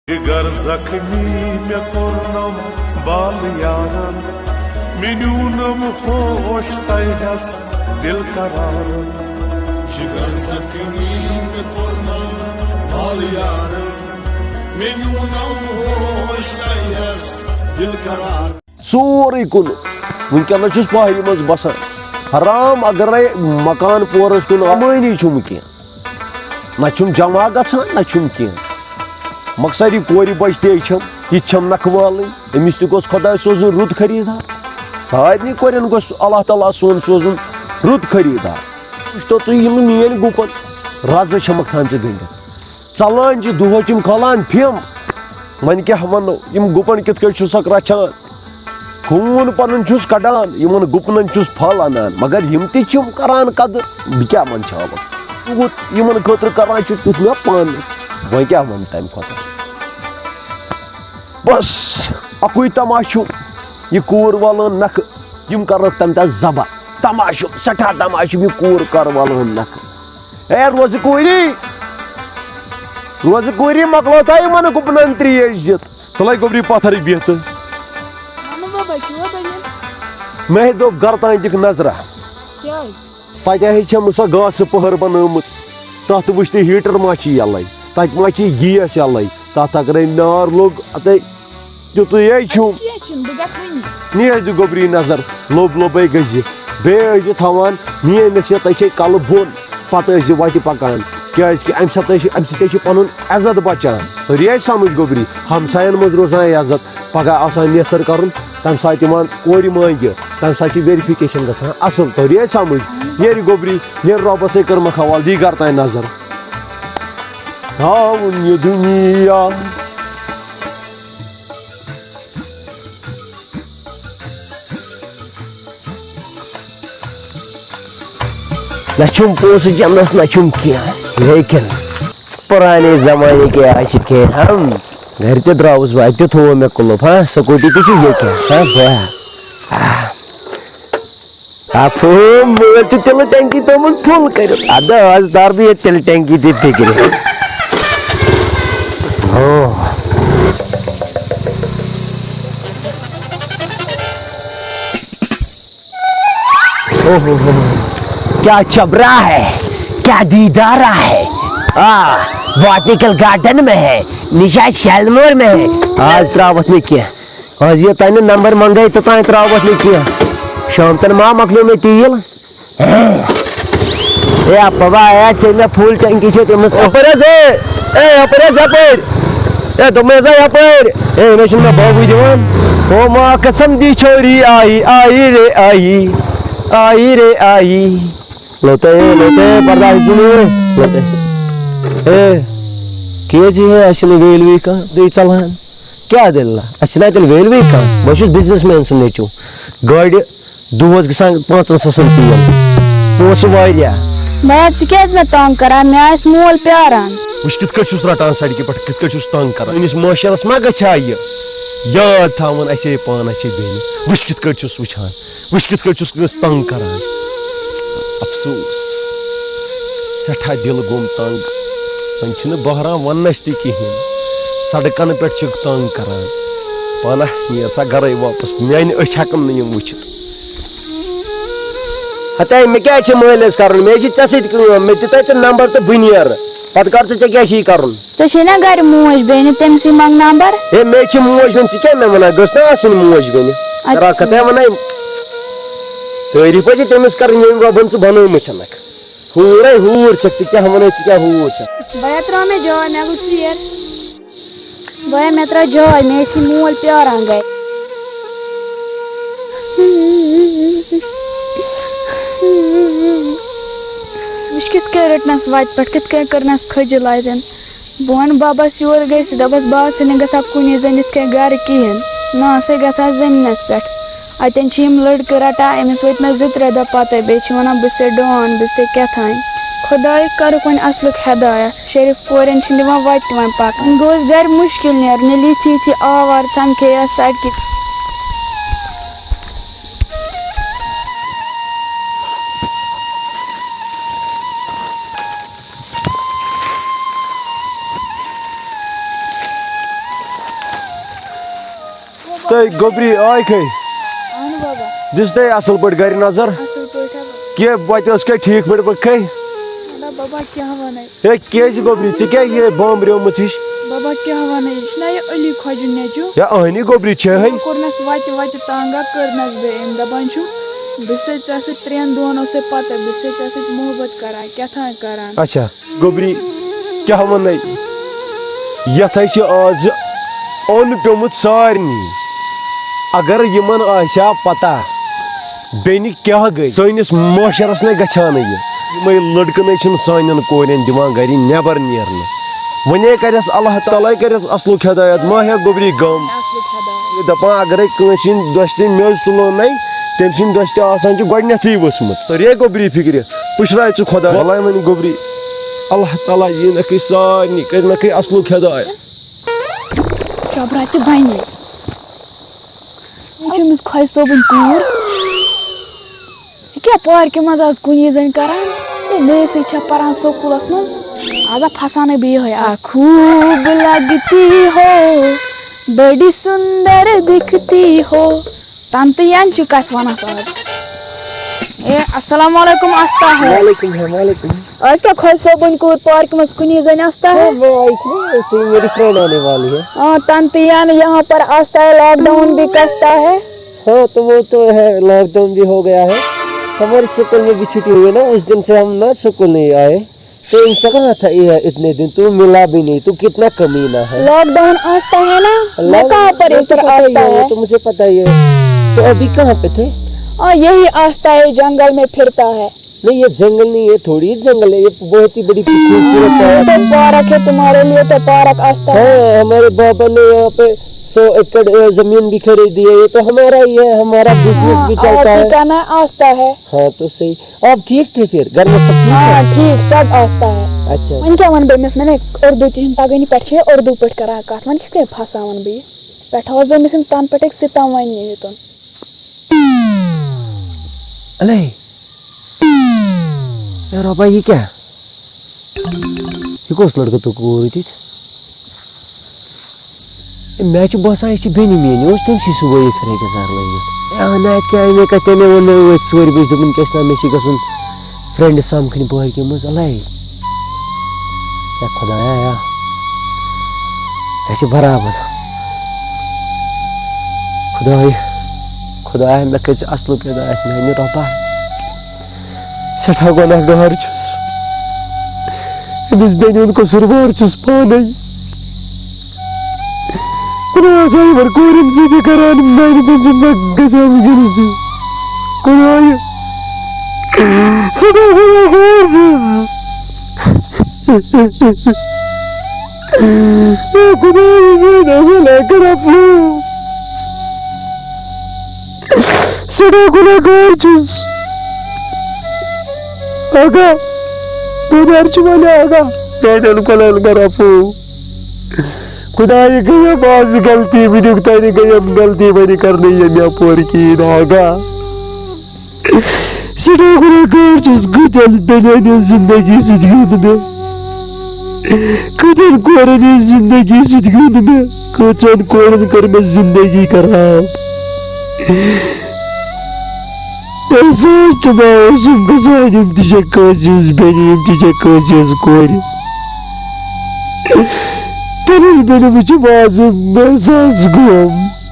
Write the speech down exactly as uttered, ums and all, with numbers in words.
جگر زخمی مےٚ کوٚرنم بال یارن، مےٚ نیونم ہوش تۄہہِ ہس دل قرارن۔ جگر زخمی مےٚ کوٚرنم بال یارن، مےٚ نیونم ہوش تۄہہِ ہس دل قرار۔ سورُے کُنُ۔ وٕنکیٚنَس چھُس پہاڑِ منٛز بسان۔ حرام اگرے مکان پورس کُن آمٲنی چھُم کینٛہہ۔ نہ چھُم جمع گژھان، نہ چھُم کینٛہہ۔ مۄخصر یہِ کورِ بچہِ تہِ چھم، یہِ تہِ چھم نکھٕ والٕنۍ۔ أمِس تہِ گوٚژھ خۄداے سوزُن رُت خریٖدار۔ سارنٕے کورٮ۪ن گوٚژھ اللہ تعالیٰ سون سوزُن رُت خریٖدار۔ وٕچھتو تُہۍ یِم میٲنۍ گُپن رزٕ چھمکھ تھامژٕ گٔنڈِتھ۔ ژلان چھِ دۄہس چھِ یِم کھلان پھِم۔ وۄنۍ کیٛاہ وَنو، یِم گُپن کِتھ کٔنۍ چھُسکھ رچھان؟ خوٗن پنُن چھُس کڑان، یِمن گُپنن چھُس پھل انان، مگر یِم تہِ چھِم کران قدٕر۔ بہٕ کیٛاہ وَنہٕ چھاوَکھ؟ یوٗت یِمن خٲطرٕ کران چھُ، تیُتھ مےٚ پانس۔ وۄنۍ کیٛاہ وَنہٕ تَمہِ کھۄتہٕ؟ بس، اَکُے تماشہٕ چھُ، یہِ کوٗر والان نکھٕ، یِم کرنکھ تَمہِ دۄہ ذبح۔ تماشہٕ، سٮ۪ٹھاہ تماشہٕ، یہِ کوٗر کر والان نکھٕ۔ اے روزٕ کوٗری، روزٕ کوٗری، مۄکلٲو تۄہہِ یِمن گُپنن ترٛیش دِتھ؟ تُلے گوٚبری پتھرٕے بِہتہٕ۔ اہن حظ، آ، بچہِ وۄنۍ بنہِ۔ مےٚ دوٚپ گرٕ تام دِکھ نظرہ۔ کیٛازِ؟ تتہِ ہے چھم سۄ گاسہٕ پٔہر بنٲومٕژ۔ تتھ وٕچھ تہٕ ہیٖٹر ما چھِ یَلَے، تتہِ ما چھِ گیس یَلَے، تتھ اگرے نار لوٚگ، اتَے تیُتُے ہے چھُم۔ کینٛہہ چھُنہٕ، بہٕ گژھٕ وٕنی۔ نیرِ دِ گوٚبری نظر، لوٚب لوٚبے گٔژھۍ زِ۔ بیٚیہِ ٲسۍ زِ تھاوان، میٲنۍ نصیحت ہے چھے کلہٕ بۄن، پتہٕ ٲسۍ زِ وتہِ پکان، کیازِ کہِ امہِ ساتہٕ ٲسۍ، امہِ سۭتۍ ہے چھُ پنُن عزت بچان۔ توٚریے سمجھ گوٚبری، ہمساین منٛز روزان عزت، پگاہ آسان نیتھر کرُن، تمہِ ساتہٕ یِوان کورِ مانگہِ، تمہِ ساتہٕ چھِ ویریفکیشن گژھان اصل۔ توٚریے سمجھ، نیرِ گوٚبری، نیرِ رۄبس سۭتۍ کٔرمکھ حوالہٕ، دی گرٕ تام نظر۔ تھاوُن یہِ دُنیا۔ نہ چھُم پونٛسہٕ جمنس، نہ چھُم کینٛہہ، لیکن پرانے زمانے کے عاشق ہیں ہم۔ گرِ تہِ درٛاوُس بہٕ، اَتہِ تہِ تھوو مےٚ کُلُف، ہاں، سکوٗٹی تہِ چھِ ییٚتہِ، ہاں، بہٕ۔ آہ۔ آ، فُل، مٲلۍ چھِ تِلہٕ ٹینکی تھٲومٕژ فُل کٔرِتھ۔ اَدٕ آز تارٕ بہٕ ییٚتہِ تِلہٕ ٹینکی تہِ فِکرِ۔ ہو۔ اوہ ہو ہو۔ کیا چبرا ہے، کیا دیدارا ہے۔ آ، باٹنیکل گارڈن میں ہے، نشا شالمور میں ہے۔ آز تراوتھ نہٕ کینٛہہ۔ آز یہِ تۄہہِ نہٕ نمبر منگے تہٕ تام تراوتھ نہٕ کینٛہہ۔ شام تن ما مۄکلیو مےٚ تیٖل؟ اے اپا، اے ژےٚ مےٚ فُل ٹینکی چھے تٔمِس۔ یپٲرۍ حظ، اے، اے، یپٲرۍ حظ، یپٲرۍ۔ اے، دوٚپمَے حظ، اے، یپٲرۍ۔ اے، یہِ نَے چھُنہٕ مےٚ بابٕے دِوان۔ او ماں قسم دی چھوری آئی، آئی رے آئی، آئی رے آئی۔ لوتے، لوتے، برداشت چھُنہٕ یِوان۔ لوتے۔ اے، کیٛازِ ہے، اَسہِ چھِنہٕ ویلیوٕے کانٛہہ، بیٚیہِ ژَلہٕ ہن۔ کیٛاہ دٔلیٖلہ؟ اَسہِ چھِنہٕ اَتٮ۪ن ویلیوٕے کانٛہہ۔ بہٕ چھُس بِزنِس مین سُنٛد نیٚچوٗ۔ گاڑِ دۄہس گژھان پانٛژن ساسن تیل، پونٛسہٕ واریاہ۔ بیا، ژٕ کیازِ مےٚ تنگ کران؟ مےٚ آسہِ مول پیاران۔ وٕچھ کِتھ کٲٹھۍ چھُس رٹان سڑکہِ پٮ۪ٹھ، کِتھ کٲٹھۍ چھُس تنگ کران۔ سٲنِس معاشرس ما گژھِ ہا یہِ یاد تھاوُن، اسے پانس چھِ بیٚنہِ۔ وٕچھ کِتھ کٲٹھۍ چھُس وٕچھان، وٕچھ کِتھ کٲٹھۍ چھُس کٲنٛسہِ تنگ کران۔ افسوس، سٮ۪ٹھاہ دِل گوٚم تنگ۔ وۄنۍ چھِنہٕ بہران وننس تہِ کِہیٖنۍ، سڑکن پٮ۪ٹھ چھِکھ تنگ کران۔ پانہ نیر سا گرے واپس، میانہِ أچھ ہٮ۪کن نہٕ یِم وٕچھِتھ۔ ہتے، مےٚ کیٛازِ چھِ مٲلِس کرُن؟ مےٚ چھِ ژےٚ سۭتۍ کٲم، مےٚ دِ تۄہہِ ژٕ نمبر تہٕ بہٕ نیرٕ۔ پتہٕ کر ژٕ، ژےٚ کیٛاہ چھِ یہِ کرُن؟ ژےٚ چھے نا گرِ موج بیٚنہِ، تٔمسٕے منٛگ نمبر۔ ہے، مےٚ چھِ موج بیٚنہِ، ژٕ کیٛاہ مےٚ ونان؟ گٔژھ نا آسٕنۍ موج بیٚنہِ؟ اچھا۔ کران کتھا ونان؟ تعریٖف چھِ تٔمِس کرٕنۍ، ییٚمۍ رۄبن ژٕ بنٲومٕژ چھَنکھ۔ ہوٗرے ہوٗر چھَکھ ژٕ، کیٛاہ ونے ژٕ، کیٛاہ ہوٗر چھَکھ؟ بیا ترٛاو مےٚ جاے، مےٚ گوٚو ژیر۔ بیا مےٚ ترٛاو جاے، مےٚ ٲسی مول پیاران گرِ۔ وٕچھ کِتھ کٔنۍ رٔٹنَس وَتہِ پٮ۪ٹھ، کِتھ کٔنۍ کٔرنَس کھٔجِل اَتٮ۪ن۔ بہٕ وَنہٕ بَبَس یورٕ گٔے، سُہ دَپَس بہٕ آسَے نہٕ گژھان کُنی زٔنۍ یِتھ کٔنۍ گَرٕ کِہیٖنۍ، نہ آسَے گژھان زٔمیٖنَس پٮ۪ٹھ۔ اَتٮ۪ن چھِ یِم لٔڑکہٕ رَٹان أمِس وٲتۍ مےٚ زٕ ترٛےٚ دۄہ پَتَے، بیٚیہِ چھِ وَنان بہٕ چھُسَے ڈان، بہٕ چھُسَے کیٛاہ تام۔ خۄداے کَرُکھ وۄنۍ اَصلُک ہدایت، شریٖف کورٮ۪ن چھِنہٕ دِوان وَتہِ تہِ وۄنۍ پَکُن۔ گوٚژھ گَرِ مُشکِل نیرُن، ییٚلہِ یِتھۍ یِتھۍ آوارٕ سَمکھے یَتھ سڑکہِ۔ تہٕ گوٚبری آے کھے؟ اہن بابا۔ دِژ تۄہہِ اَصٕل پٲٹھۍ گَرِ نظر؟ اَصٕل پٲٹھۍ ہا۔ کینٛہہ وَتہِ ٲس کھے ٹھیٖک پٲٹھۍ پٲٹھۍ کھے؟ نہ بابا، کیٛاہ وَنَے؟ ہے، کیٛازِ گوٚبری؟ ژٕ کیٛاہ یہِ بامبریومٕژ ہِش؟ بابا، کیٛاہ وَنَے؟ یہِ چھُنہ یہِ علی خۄجُن نیٚچوٗ؟ ہے، اہنی گوٚبری چھے ہے۔ یِمو کوٚرنَس وَتہِ وَتہِ تنٛگ، کٔرنَس بہٕ أمۍ۔ دَپان چھُم، بہٕ چھُسَے ژےٚ سۭتۍ ترٛٮ۪ن دۄہَن اوسَے پَتہ، بہٕ چھُسَے ژےٚ سۭتۍ محبت کَران، کیٛاہ تام کَران۔ اچھا۔ گوٚبری، کیٛاہ وَنَے؟ یَتھ ہَے چھِ آز اوٚن پیوٚمُت سارنٕے۔ اگر یِمَن آسہِ ہا پَتہ، بیٚنہِ کیٛاہ گٔے؟ سٲنِس معاشرَس نے گژھِ ہا نہٕ یہِ۔ یِمَے لٔڑکہٕ نے چھِنہٕ سانٮ۪ن کورٮ۪ن دِوان گَرِ نٮ۪بَر نیرنہٕ۔ وۄنۍ ہے کَرٮ۪س اللہ تعالیٰ ہَے کَرٮ۪س اَصلُک ہدایت، ما ہیٚکھ گوٚبری غم۔ اَصلُک ہدایت۔ یہِ دَپان، اگرَے کٲنٛسہِ ہِنٛدۍ دۄستہِ مٔنٛزۍ تُلو نے، تٔمۍ سٕنٛدۍ دۄستہِ آسان چھِ گۄڈٕنٮ۪تھٕے ؤژھمٕژ۔ توٚرے گوٚبری فِکرِ؟ پُشراے ژٕ خۄدا۔ وَلَے وۄنۍ گوٚبری، اللہ تعالیٰ یی نَکھٕے سارنٕے، کَرِ نَکھٕے اَصلُک ہدایت۔ چۄبرا تہِ بَنہِ۔ یہِ چھِ أمِس خۄجہِ صٲبٕنۍ کوٗر۔ یہِ کیٛاہ پارکہِ منٛز آز کُنی زٔنۍ کَران؟ ہے، مے سۭتۍ چھےٚ پَران سکوٗلَس منٛز۔ آز ہا پھسانے بہٕ یِہوٚے اَکھ۔ خوب لگتی ہو، بڑی سندر دکھتی ہو۔ تَنہٕ تہٕ یَنہٕ چھِ کَتھِ وَنان سۄ آز۔ اے، السلام علیکم، آستا ہے۔ وعلیکم السلام، وعلیکم۔ آج کیا خواہش صوبن کو پارک میں کنی زن آستا ہے؟ ہاں، وہ آئی تھی نا، ایسے ہی میری فرینڈ آنے والی ہے۔ ہاں، تنتیان یہاں پر آستا ہے، لاک ڈاؤن بھی کستا ہے۔ ہاں، تو وہ تو ہے، لاک ڈاؤن بھی ہو گیا ہے۔ ہماری سکول میں بھی چھٹی ہوئی نا، اس دن سے ہم نا سکول نہیں آئے۔ تو ان سے کہاں تھا یہ اتنے دن؟ تو ملا بھی نہیں، تو کتنا کمینہ ہے۔ لاک ڈاؤن آستا ہے نا، وہ لاک کہاں پر وہ اس تو طرح پتہ ہی آستا ہے، وہ ہے؟ تو مجھے پتہ ہی ہے۔ تو ابھی کہاں پہ تھے؟ ہاں، یہی آستا ہے، جنگل میں پھرتا ہے۔ نہیں، یہ جنگل نہیں ہے، تھوڑی جنگل ہے، یہ بہت ہی بڑی خوبصورت ہاں، پارک تو ہے۔ پارک ہے، تمہارے لیے تو پارک آستا ہے۔ ہاں، ہمارے بابا نے یہاں پہ سو ایکڑ، اے، زمین بھی خریدی ہے، یہ تو ہمارا ہی ہے، ہمارا بزنس ہاں، بھی چلتا آپ ہی ہے۔ کا نا آستا ہے۔ ہاں، تو صحیح۔ آپ ٹھیک تھے پھر؟ گھر میں سب ٹھیک ہے؟ ہاں، ٹھیک، سب آستا ہے۔ اچھا۔ وۄنۍ کیٛاہ وَنہٕ بہٕ أمِس؟ مےٚ نے اُردو تہِ چھُنہٕ تَگٲنی، پٮ۪ٹھٕ چھِ یہِ اُردو پٲٹھۍ کَران کَتھ، وۄنۍ کِتھ کٔنۍ پھَساوَن بہٕ یہِ؟ پٮ۪ٹھٕ آوُس بہٕ أمِس یِم تَنہٕ پٮ۪ٹھٕ أکۍ سِتَم وَنہِ یہِ یوٚتَن۔ اَلے، اے رۄبا، یہِ کیٛاہ؟ یہِ کۄس لٔڑکہٕ تہٕ کوٗر ییٚتہِ؟ اے، مےٚ چھُ باسان، یہِ چھِ بیٚنہِ میٛٲنۍ، یہِ اوس تٔمۍ سٕے صُبحٲے یہِ کھرے گژھان لٲگِتھ۔ اے، اَہَن، اَتہِ کیٛاہ، مےٚ کَتہِ، مےٚ ووٚن نہٕ أتھۍ ژورِ بَجہِ، دوٚپُن، کیٛاہ چھِ ناو، مےٚ چھِ گژھُن فرٛٮ۪نٛڈِ سَمکھٕنۍ پارکہِ منٛز۔ اَلے، یا خۄدایا، یا۔ یہِ چھِ برابر۔ خۄداے، خۄدایا، مےٚ کٔرۍ ژٕ اَصلُک ہدایت، میٛانہِ رۄبا۔ سٮ۪ٹھاہ گۄناہ گار چھُس۔ أمِس بیٚنہِ ہُنٛد قصوٗروار چھُس پانَے۔ خۄدایا، ژٕ یِمَن کورٮ۪ن سۭتۍ یہِ کران، میٛانہِ بیٚنہِ سۭتۍ ما گژھِ ہا وٕنکیٚنَس یہِ؟ خۄدایا، سٮ۪ٹھاہ گۄناہ گار چھُس۔ اے خۄدایا، میٛانہِ اَصٕل اَکھ رَب۔ سٮ۪ٹھاہ گۄناہ گار چھُس۔ آغا، تُہۍ چھِو وَنان آغا، میٛانٮ۪ن کۄلَن کَر اَپو۔ خۄدایا، گٔیَم آز غلطی، وٕنیُک تانۍ گٔیَم غلطی، وۄنۍ کَرنہٕ یِم یَپور کِہیٖنۍ آغا۔ سٮ۪ٹھاہ گۄناہ گار چھُس، کۭتیٛاہ بیٚنٮ۪ن ہٕنٛز زِندگی سۭتۍ گیُنٛد مےٚ۔ کۭتیٛاہ کورٮ۪ن ہٕنٛز زِندگی سۭتۍ گیُنٛد مےٚ۔ کۭژَن کورٮ۪ن کٔر مےٚ زِندگی خراب۔ احساس تہِ ما اوسُم گژھان، یِم تہِ چھےٚ کٲنٛسہِ ہٕنٛز بیٚنہِ، یِم تہِ چھےٚ کٲنٛسہِ ہٕنٛز کورِ۔ پنٕنۍ بیٚنہِ وٕچھِتھ آز احساس گوم۔